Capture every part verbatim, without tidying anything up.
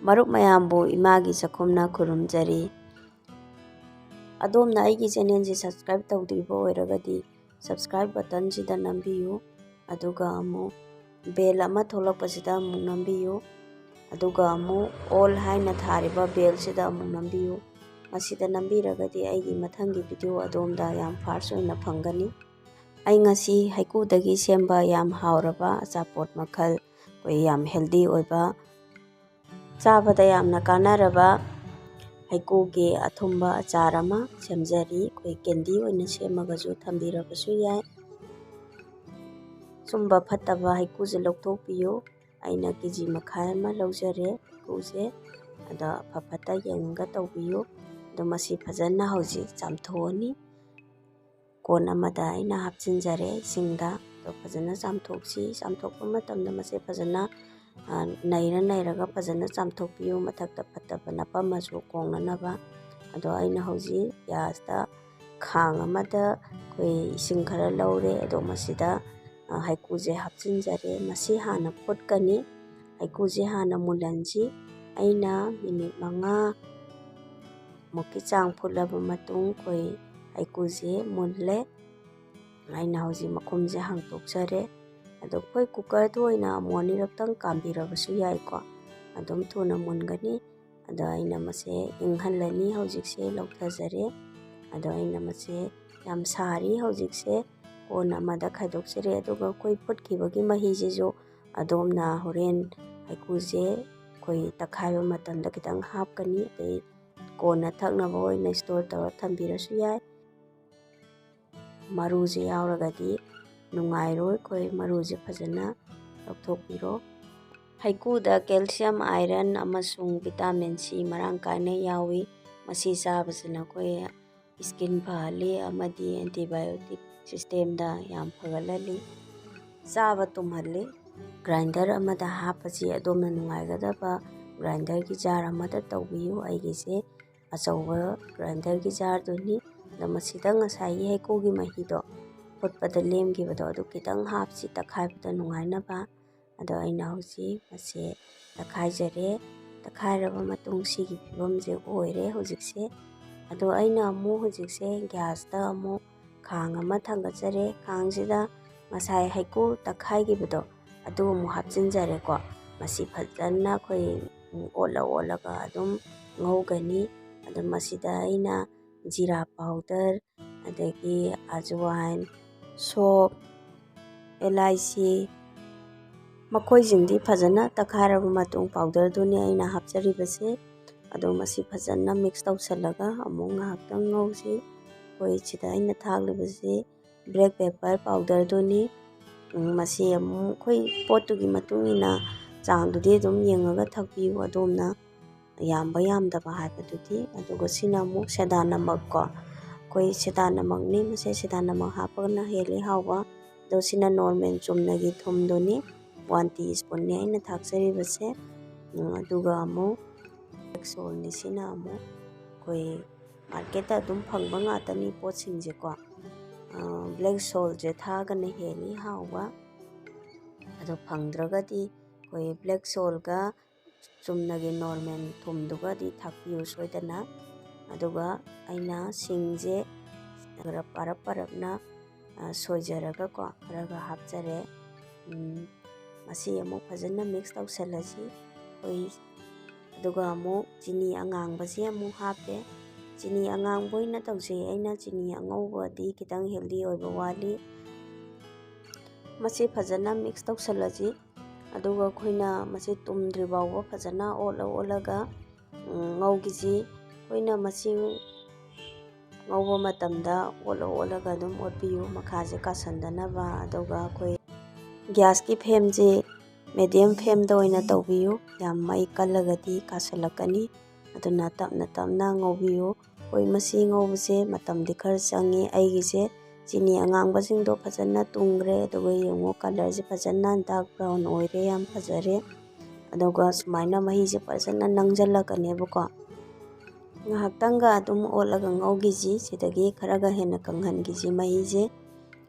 ꯃꯔꯨꯞ ꯃꯌꯥꯝꯕꯨ ꯏꯃꯥꯒꯤ ꯆꯥꯛꯈꯨꯝꯅ ꯈꯨꯔꯨꯝꯖꯔꯤ꯫ ꯑꯗꯣꯝꯅ ꯑꯩꯒꯤ ꯆꯦꯅꯦꯜꯁꯦ ꯁꯕꯁꯀ꯭ꯔꯥꯏꯕ ꯇꯧꯗ꯭ꯔꯤꯕ ꯑꯣꯏꯔꯒꯗꯤ ꯁꯕꯁꯀ꯭ꯔꯥꯏꯕ ꯕꯇꯟꯁꯤꯗ ꯅꯝꯕꯤꯌꯨ, ꯑꯗꯨꯒ ꯑꯃꯨꯛ ꯕꯦꯜ ꯑꯃ ꯊꯣꯛꯂꯛꯄꯁꯤꯗ ꯑꯃꯨꯛ ꯅꯝꯕꯤꯌꯨ, ꯑꯗꯨꯒ ꯑꯃꯨꯛ ꯑꯣꯜ ꯍꯥꯏꯅ ꯊꯥꯔꯤꯕ ꯕꯦꯜꯁꯤꯗ ꯑꯃꯨꯛ ꯅꯝꯕꯤꯌꯨ꯫ ꯃꯁꯤꯗ ꯅꯝꯕꯤꯔꯒꯗꯤ ꯑꯩꯒꯤ ꯃꯊꯪꯒꯤ ꯚꯤꯗꯤꯑꯣ ꯑꯗꯣꯝꯗ ꯌꯥꯝ ꯐꯥꯔꯁ ꯑꯣꯏꯅ ꯐꯪꯒꯅꯤ꯫ ꯑꯩ ꯉꯁꯤ ꯍꯩꯀꯨꯗꯒꯤ ꯁꯦꯝꯕ ꯌꯥꯝ ꯍꯥꯎꯔꯕ ꯑꯆꯥꯄꯣꯠ ꯃꯈꯜ, ꯑꯩꯈꯣꯏ ꯌꯥꯝ ꯍꯦꯜꯗꯤ ꯑꯣꯏꯕ, ꯆꯥꯕꯗ ꯌꯥꯝꯅ ꯀꯥꯟꯅꯔꯕ ꯍꯩꯀꯨꯒꯤ ꯑꯊꯨꯝꯕ ꯑꯆꯥꯔ ꯑꯃ ꯁꯦꯝꯖꯔꯤ꯫ ꯑꯩꯈꯣꯏ ꯀꯦꯟꯗꯤ ꯑꯣꯏꯅ ꯁꯦꯝꯃꯒꯁꯨ ꯊꯝꯕꯤꯔꯕꯁꯨ ꯌꯥꯏ꯫ ꯁꯨꯝꯕ ꯐꯠꯇꯕ ꯍꯩꯀꯨꯁꯦ ꯂꯧꯊꯣꯛꯄꯤꯌꯨ꯫ ꯑꯩꯅ ꯀꯦ ꯖꯤ ꯃꯈꯥꯏ ꯑꯃ ꯂꯧꯖꯔꯦ ꯍꯩꯀꯨꯁꯦ꯫ ꯑꯗꯣ ꯑꯐ ꯐꯠꯇ ꯌꯦꯡꯉꯒ ꯇꯧꯕꯤꯌꯨ꯫ ꯑꯗꯣ ꯃꯁꯤ ꯐꯖꯅ ꯍꯧꯖꯤꯛ ꯆꯥꯝꯊꯣꯛꯑꯅꯤ꯫ ꯀꯣꯟ ꯑꯃꯗ ꯑꯩꯅ ꯍꯥꯞꯆꯤꯟꯖꯔꯦ ꯏꯁꯤꯡꯗ꯫ ꯑꯗꯣ ꯐꯖꯅ ꯆꯥꯝꯊꯣꯛꯁꯤ꯫ ꯆꯥꯝꯊꯣꯛꯄ ꯃꯇꯝꯗ ꯃꯁꯦ ꯐꯖꯅ, ꯑ, ꯅꯩꯔ ꯅꯩꯔꯒ ꯐꯖꯅ ꯆꯥꯝꯊꯣꯛꯄꯤꯌꯨ, ꯃꯊꯛꯇ ꯐꯠꯇꯕ ꯅꯞꯄꯝꯃꯁꯨ ꯀꯣꯡꯅꯅꯕ꯫ ꯑꯗꯣ ꯑꯩꯅ ꯍꯧꯖꯤꯛ ꯒ꯭ꯌꯥꯁꯇ ꯈꯥꯡ ꯑꯃꯗ ꯑꯩꯈꯣꯏ ꯏꯁꯤꯡ ꯈꯔ ꯂꯧꯔꯦ꯫ ꯑꯗꯣ ꯃꯁꯤꯗ, ꯑ, ꯍꯩꯀꯨꯁꯦ ꯍꯥꯞꯆꯤꯟꯖꯔꯦ꯫ ꯃꯁꯤ ꯍꯥꯟꯅ ꯐꯨꯠꯀꯅꯤ꯫ ꯍꯩꯀꯨꯁꯦ ꯍꯥꯟꯅ ꯃꯨꯜꯍꯟꯁꯤ꯫ ꯑꯩꯅ ꯃꯤꯅꯤꯠ ꯃꯉꯥ ꯃꯨꯛꯀꯤ ꯆꯥꯡ ꯐꯨꯠꯂꯕ ꯃꯇꯨꯡ ꯑꯩꯈꯣꯏ ꯍꯩꯀꯨꯁꯦ ꯃꯨꯜꯂꯦ꯫ ꯑꯩꯅ ꯍꯧꯖꯤꯛ ꯃꯈꯨꯝꯁꯦ ꯍꯥꯡꯇꯣꯛꯆꯔꯦ꯫ ꯑꯗꯣ ꯑꯩꯈꯣꯏ ꯀꯨꯀꯔꯗ ꯑꯣꯏꯅ ꯑꯃꯨꯛ ꯑꯅꯤꯔꯛꯇꯪ ꯀꯥꯝꯕꯤꯔꯕꯁꯨ ꯌꯥꯏꯀꯣ, ꯑꯗꯨꯝ ꯊꯨꯅ ꯃꯨꯟꯒꯅꯤ꯫ ꯑꯗꯣ ꯑꯩꯅ ꯃꯁꯦ ꯏꯪꯍꯜꯂꯅꯤ꯫ ꯍꯧꯖꯤꯛꯁꯦ ꯂꯧꯊꯖꯔꯦ꯫ ꯑꯗꯣ ꯑꯩꯅ ꯃꯁꯦ ꯌꯥꯝ ꯁꯥꯔꯤ ꯍꯧꯖꯤꯛꯁꯦ꯫ ꯀꯣꯟ ꯑꯃꯗ ꯈꯥꯏꯗꯣꯛꯆꯔꯦ꯫ ꯑꯗꯨꯒ ꯑꯩꯈꯣꯏ ꯐꯨꯠꯈꯤꯕꯒꯤ ꯃꯍꯤꯁꯤꯁꯨ ꯑꯗꯣꯝꯅ ꯍꯣꯔꯦꯟ ꯍꯩꯀꯨꯁꯦ ꯑꯩꯈꯣꯏ ꯇꯛꯈꯥꯏꯕ ꯃꯇꯝꯗ ꯈꯤꯇꯪ ꯍꯥꯞꯀꯅꯤ꯫ ꯑꯗꯩ ꯀꯣꯟꯅ ꯊꯛꯅꯕ ꯑꯣꯏꯅ ꯏꯁꯇꯣꯔ ꯇꯧꯔ ꯊꯝꯕꯤꯔꯁꯨ ꯌꯥꯏ꯫ ꯃꯔꯨꯁꯦ ꯌꯥꯎꯔꯒꯗꯤ ꯅꯨꯡꯉꯥꯏꯔꯣꯏ꯫ ꯑꯩꯈꯣꯏ ꯃꯔꯨꯁꯦ ꯐꯖꯅ ꯂꯧꯊꯣꯛꯄꯤꯔꯣ꯫ ꯍꯩꯀꯨꯗ ꯀꯦꯜꯁꯤꯌꯝ, ꯑꯥꯏꯔꯟ ꯑꯃꯁꯨꯡ ꯚꯤꯇꯥꯃꯤꯟ ꯁꯤ ꯃꯔꯥꯡ ꯀꯥꯏꯅ ꯌꯥꯎꯏ꯫ ꯃꯁꯤ ꯆꯥꯕꯁꯤꯅ ꯑꯩꯈꯣꯏ ꯏꯁꯀꯤꯟ ꯐꯍꯜꯂꯤ ꯑꯃꯗꯤ ꯑꯦꯟꯇꯤꯕꯥꯏꯑꯣꯇꯤꯛ ꯁꯤꯁꯇꯦꯝꯗ ꯌꯥꯝ ꯐꯒꯠꯍꯜꯂꯤ꯫ ꯆꯥꯕ ꯇꯨꯝꯍꯜꯂꯤ꯫ ꯒ꯭ꯔꯥꯏꯟꯗꯔ ꯑꯃꯗ ꯍꯥꯞꯄꯁꯤ꯫ ꯑꯗꯣꯝꯅ ꯅꯨꯡꯉꯥꯏꯒꯗꯕ ꯒ꯭ꯔꯥꯏꯟꯗꯔꯒꯤ ꯖꯥꯔ ꯑꯃꯗ ꯇꯧꯕꯤꯌꯨ꯫ ꯑꯩꯒꯤꯁꯦ ꯑꯆꯧꯕ ꯒ꯭ꯔꯥꯏꯟꯗꯔꯒꯤ ꯖꯥꯔꯗꯨꯅꯤ꯫ ꯑꯗꯣ ꯃꯁꯤꯗ ꯉꯁꯥꯏꯒꯤ ꯍꯩꯀꯨꯒꯤ ꯃꯍꯤꯗꯣ ꯐꯨꯠꯄꯗ ꯂꯦꯝꯈꯤꯕꯗꯣ ꯑꯗꯨ ꯈꯤꯇꯪ ꯍꯥꯞꯁꯤ, ꯇꯛꯈꯥꯏꯕꯗ ꯅꯨꯡꯉꯥꯏꯅꯕ꯫ ꯑꯗꯣ ꯑꯩꯅ ꯍꯧꯖꯤꯛ ꯃꯁꯦ ꯇꯛꯈꯥꯏꯖꯔꯦ꯫ ꯇꯛꯈꯥꯏꯔꯕ ꯃꯇꯨꯡ ꯁꯤꯒꯤ ꯐꯤꯕꯝꯁꯦ ꯑꯣꯏꯔꯦ ꯍꯧꯖꯤꯛꯁꯦ꯫ ꯑꯗꯣ ꯑꯩꯅ ꯑꯃꯨꯛ ꯍꯧꯖꯤꯛꯁꯦ ꯒ꯭ꯌꯥꯁꯇ ꯑꯃꯨꯛ ꯈꯥꯡ ꯑꯃ ꯊꯥꯡꯒꯠꯆꯔꯦ꯫ ꯈꯥꯡꯁꯤꯗ ꯉꯁꯥꯏ ꯍꯩꯀꯨ ꯇꯛꯈꯥꯏꯈꯤꯕꯗꯣ ꯑꯗꯨ ꯑꯃꯨꯛ ꯍꯥꯞꯆꯤꯟꯖꯔꯦꯀꯣ꯫ ꯃꯁꯤ ꯐꯖꯅ ꯑꯩꯈꯣꯏ ꯑꯣꯠꯂ ꯑꯣꯠꯂꯒ ꯑꯗꯨꯝ ꯉꯧꯒꯅꯤ꯫ ꯑꯗꯣ ꯃꯁꯤꯗ ꯑꯩꯅ ꯖꯤꯔꯥ ꯄꯥꯎꯗꯔ, ꯑꯗꯒꯤ ꯑꯖꯋꯥꯏꯟ, ꯁꯣꯞ, ꯑꯦꯂꯥꯏꯆꯤ, ꯃꯈꯣꯏꯁꯤꯡꯗꯤ ꯐꯖꯅ ꯇꯛꯈꯥꯏꯔꯕ ꯃꯇꯨꯡ ꯄꯥꯎꯗꯔꯗꯨꯅꯤ ꯑꯩꯅ ꯍꯥꯞꯆꯔꯤꯕꯁꯦ꯫ ꯑꯗꯣ ꯃꯁꯤ ꯐꯖꯅ ꯃꯤꯛꯁ ꯇꯧꯁꯜꯂꯒ ꯑꯃꯨꯛ ꯉꯥꯏꯍꯥꯛꯇꯪ ꯉꯧꯁꯤ꯫ ꯑꯩꯈꯣꯏ ꯁꯤꯗ ꯑꯩꯅ ꯊꯥꯛꯂꯤꯕꯁꯤ ꯕ꯭ꯂꯦꯛ ꯄꯦꯄꯔ ꯄꯥꯎꯗꯔꯗꯨꯅꯤ꯫ ꯎꯝ, ꯃꯁꯤ ꯑꯃꯨꯛ ꯑꯩꯈꯣꯏ ꯄꯣꯠꯇꯨꯒꯤ ꯃꯇꯨꯡ ꯏꯟꯅ ꯆꯥꯡꯗꯨꯗꯤ ꯑꯗꯨꯝ ꯌꯦꯡꯉꯒ ꯊꯥꯛꯄꯤꯌꯨ ꯑꯗꯣꯝꯅ, ꯌꯥꯝꯕ ꯌꯥꯝꯗꯕ ꯍꯥꯏꯕꯗꯨꯗꯤ꯫ ꯑꯗꯨꯒ ꯁꯤꯅ ꯑꯃꯨꯛ ꯁꯦꯗꯥ ꯅꯃꯛ ꯀꯣ, ꯑꯩꯈꯣꯏ ꯁꯦꯗꯥ ꯅꯃꯛꯅꯤ꯫ ꯃꯁꯤ ꯁꯦꯗꯥ ꯅꯃꯛ ꯍꯥꯞꯄꯒꯅ ꯍꯦꯜꯂꯤ ꯍꯥꯎꯕ꯫ ꯑꯗꯣ ꯁꯤꯅ ꯅꯣꯔꯃꯦꯜ ꯆꯨꯝꯅꯒꯤ ꯊꯨꯝꯗꯨꯅꯤ, ꯋꯥꯟ ꯇꯤ ꯁ꯭ꯄꯨꯟꯅꯤ ꯑꯩꯅ ꯊꯥꯛꯆꯔꯤꯕꯁꯦ꯫ ꯎꯝ, ꯑꯗꯨꯒ ꯑꯃꯨꯛ ꯕ꯭ꯂꯦꯛ ꯁꯣꯜꯅꯤ꯫ ꯁꯤꯅ ꯑꯃꯨꯛ ꯑꯩꯈꯣꯏ ꯃꯥꯔꯀꯦꯠꯇ ꯑꯗꯨꯝ ꯐꯪꯕ ꯉꯥꯛꯇꯅꯤ ꯄꯣꯠꯁꯤꯡꯁꯦꯀꯣ꯫ ꯕ꯭ꯂꯦꯛ ꯁꯣꯜꯁꯦ ꯊꯥꯛꯑꯒꯅ ꯍꯦꯜꯂꯤ ꯍꯥꯎꯕ꯫ ꯑꯗꯣ ꯐꯪꯗ꯭ꯔꯒꯗꯤ ꯑꯩꯈꯣꯏ ꯕ꯭ꯂꯦꯛ ꯁꯣꯜꯒ ꯆꯨꯝꯅꯒꯤ ꯅꯣꯔꯃꯦꯜ ꯊꯨꯝꯗꯨꯒꯗꯤ ꯊꯥꯛꯄꯤꯌꯨ ꯁꯣꯏꯗꯅ꯫ ꯑꯗꯨꯒ ꯑꯩꯅ ꯁꯤꯡꯁꯦ ꯈꯔ ꯄꯥꯔꯞ ꯄꯥꯔꯞꯅ, ꯑ, ꯁꯣꯏꯖꯔꯒꯀꯣ ꯈꯔꯒ ꯍꯥꯞꯆꯔꯦ꯫ ꯎꯝ, ꯃꯁꯤ ꯑꯃꯨꯛ ꯐꯖꯅ ꯃꯤꯛꯁ ꯇꯧꯁꯜꯂꯁꯤ꯫ ꯑꯩꯈꯣꯏ ꯑꯗꯨꯒ ꯑꯃꯨꯛ ꯆꯤꯅꯤ ꯑꯉꯥꯡꯕꯁꯦ ꯑꯃꯨꯛ ꯍꯥꯞꯄꯦ꯫ ꯆꯤꯅꯤ ꯑꯉꯥꯡꯕ ꯑꯣꯏꯅ ꯇꯧꯖꯩ ꯑꯩꯅ, ꯆꯤꯅꯤ ꯑꯉꯧꯕꯗꯤ ꯈꯤꯇꯪ ꯍꯦꯜꯗꯤ ꯑꯣꯏꯕ ꯋꯥꯠꯂꯤ꯫ ꯃꯁꯤ ꯐꯖꯅ ꯃꯤꯛꯁ ꯇꯧꯁꯜꯂꯁꯤ꯫ ꯑꯗꯨꯒ ꯑꯩꯈꯣꯏꯅ ꯃꯁꯤ ꯇꯨꯝꯗ꯭ꯔꯤ ꯐꯥꯎꯕ ꯐꯖꯅ ꯑꯣꯠꯂ ꯑꯣꯠꯂꯒ, ꯎꯝ, ꯉꯧꯈꯤꯁꯤ꯫ ꯑꯩꯈꯣꯏꯅ ꯃꯁꯤ ꯉꯧꯕ ꯃꯇꯝꯗ ꯑꯣꯠꯂ ꯑꯣꯠꯂꯒ ꯑꯗꯨꯝ ꯑꯣꯠꯄꯤꯌꯨ, ꯃꯈꯥꯁꯦ ꯀꯥꯁꯟꯗꯅꯕ꯫ ꯑꯗꯨꯒ ꯑꯩꯈꯣꯏ ꯒ꯭ꯌꯥꯁꯀꯤ ꯐ꯭ꯂꯦꯝꯁꯤ ꯃꯦꯗꯤꯌꯝ ꯐ꯭ꯂꯦꯝꯗ ꯑꯣꯏꯅ ꯇꯧꯕꯤꯌꯨ, ꯌꯥꯝ ꯃꯩ ꯀꯜꯂꯒꯗꯤ ꯀꯥꯁꯜꯂꯛꯀꯅꯤ꯫ ꯑꯗꯨꯅ ꯇꯞꯅ ꯇꯞꯅ ꯉꯧꯕꯤꯌꯨ꯫ ꯑꯩꯈꯣꯏ ꯃꯁꯤ ꯉꯧꯕꯁꯦ ꯃꯇꯝꯗꯤ ꯈꯔ ꯆꯪꯉꯤ꯫ ꯑꯩꯒꯤꯁꯦ ꯆꯤꯅꯤ ꯑꯉꯥꯡꯕꯁꯤꯡꯗꯣ ꯐꯖꯅ ꯇꯨꯡꯈ꯭ꯔꯦ꯫ ꯑꯗꯨꯒ ꯌꯦꯡꯉꯨ, ꯀꯂꯔꯁꯦ ꯐꯖꯅ ꯗꯥꯔꯛ ꯕ꯭ꯔꯥꯎꯟ ꯑꯣꯏꯔꯦ, ꯌꯥꯝ ꯐꯖꯔꯦ꯫ ꯑꯗꯨꯒ ꯁꯨꯃꯥꯏꯅ ꯃꯍꯤꯁꯦ ꯐꯖꯅ ꯅꯪꯁꯤꯜꯂꯛꯀꯅꯦꯕꯀꯣ꯫ ꯉꯥꯏꯍꯥꯛꯇꯪꯒ ꯑꯗꯨꯝ ꯑꯣꯠꯂꯒ ꯉꯧꯈꯤꯁꯤ꯫ ꯁꯤꯗꯒꯤ ꯈꯔꯒ ꯍꯦꯟꯅ ꯀꯪꯍꯟꯈꯤꯁꯤ ꯃꯍꯤꯁꯦ꯫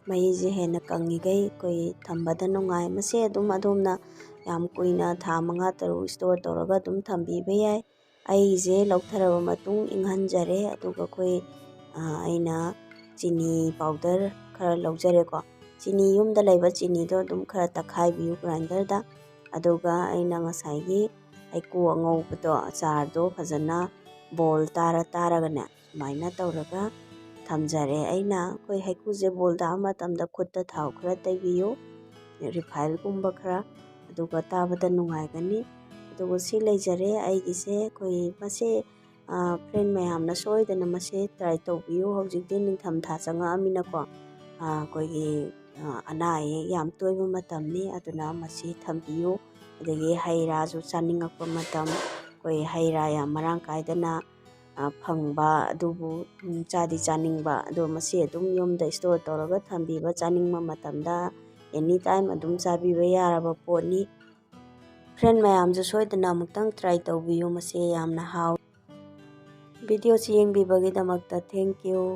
ꯃꯍꯤꯁꯦ ꯍꯦꯟꯅ ꯀꯪꯉꯤꯈꯩ ꯑꯩꯈꯣꯏ ꯊꯝꯕꯗ ꯅꯨꯡꯉꯥꯏ꯫ ꯃꯁꯤ ꯑꯗꯨꯝ ꯑꯗꯣꯝꯅ ꯌꯥꯝ ꯀꯨꯏꯅ ꯊꯥ ꯃꯉꯥ ꯇꯔꯨꯛ store ꯇꯧꯔꯒ ꯑꯗꯨꯝ ꯊꯝꯕꯤꯕ ꯌꯥꯏ꯫ ꯑꯩꯁꯦ ꯂꯧꯊꯔꯕ ꯃꯇꯨꯡ ꯏꯪꯍꯟꯖꯔꯦ꯫ ꯑꯗꯨꯒ ꯑꯩꯈꯣꯏ, ꯑ, ꯑꯩꯅ ꯆꯤꯅꯤ powder ꯈꯔ ꯂꯧꯖꯔꯦꯀꯣ꯫ ꯆꯤꯅꯤ, ꯌꯨꯝꯗ ꯂꯩꯕ ꯆꯤꯅꯤꯗꯣ ꯑꯗꯨꯝ ꯈꯔ ꯇꯛꯈꯥꯏꯕꯤꯌꯨ grinderꯗ꯫ ꯑꯗꯨꯒ ꯑꯩꯅ ꯉꯁꯥꯏꯒꯤ ꯍꯩꯀꯨ ꯑꯉꯧꯕꯗꯣ, ꯑꯆꯥꯔꯗꯣ ꯐꯖꯅ ball ꯇꯥꯔ ꯇꯥꯔꯒꯅꯦ, ꯁꯨꯃꯥꯏꯅ ꯇꯧꯔꯒ ꯊꯝꯖꯔꯦ꯫ ꯑꯩꯅ, ꯑꯩꯈꯣꯏ ꯍꯩꯀꯨꯁꯦ ball ꯇꯥꯕ ꯃꯇꯝꯗ ꯈꯨꯠꯇ ꯊꯥꯎ ꯈꯔ ꯇꯩꯕꯤꯌꯨ, refineꯒꯨꯝꯕ ꯈꯔ, ꯑꯗꯨꯒ ꯇꯥꯕꯗ ꯅꯨꯡꯉꯥꯏꯒꯅꯤ꯫ ꯑꯗꯨꯒ ꯁꯤ ꯂꯩꯖꯔꯦ ꯑꯩꯒꯤꯁꯦ꯫ ꯑꯩꯈꯣꯏ ꯃꯁꯦ, ꯑ, friend ꯃꯌꯥꯝꯅ ꯁꯣꯏꯗꯅ ꯃꯁꯦ try ꯇꯧꯕꯤꯌꯨ꯫ ꯍꯧꯖꯤꯛꯇꯤ ꯅꯤꯡꯊꯝꯊꯥ ꯆꯪꯉꯛꯑꯃꯤꯅꯀꯣ, ꯑ, ꯑꯩꯈꯣꯏꯒꯤ, ꯑ, ꯑꯅꯥ ꯑꯌꯦꯛ ꯌꯥꯝ ꯇꯣꯏꯕ ꯃꯇꯝꯅꯤ, ꯑꯗꯨꯅ ꯃꯁꯤ ꯊꯝꯕꯤꯌꯨ꯫ ꯑꯗꯒꯤ ꯍꯩ ꯔꯥꯁꯨ ꯆꯥꯅꯤꯡꯉꯛꯄ ꯃꯇꯝ, ꯑꯩꯈꯣꯏ ꯍꯩ ꯔꯥ ꯌꯥꯝ ꯃꯔꯥꯡ ꯀꯥꯏꯗꯅ, ꯑ, ꯐꯪꯕ ꯑꯗꯨꯕꯨ, ꯎꯝ, ꯆꯥꯗꯤ ꯆꯥꯅꯤꯡꯕ꯫ ꯑꯗꯣ ꯃꯁꯤ ꯑꯗꯨꯝ ꯌꯨꯝꯗ store ꯇꯧꯔꯒ ꯊꯝꯕꯤꯕ, ꯆꯥꯅꯤꯡꯕ ꯃꯇꯝꯗ any time ꯑꯗꯨꯝ ꯆꯥꯕꯤꯕ ꯌꯥꯔꯕ ꯄꯣꯠꯅꯤ꯫ Friend ꯃꯌꯥꯝꯁꯨ ꯁꯣꯏꯗꯅ ꯑꯃꯨꯛꯇꯪ try ꯇꯧꯕꯤꯌꯨ, ꯃꯁꯤ ꯌꯥꯝꯅ ꯍꯥꯎ꯫ Videoꯁꯤ ꯌꯦꯡꯕꯤꯕꯒꯤꯗꯃꯛꯇ thank you꯫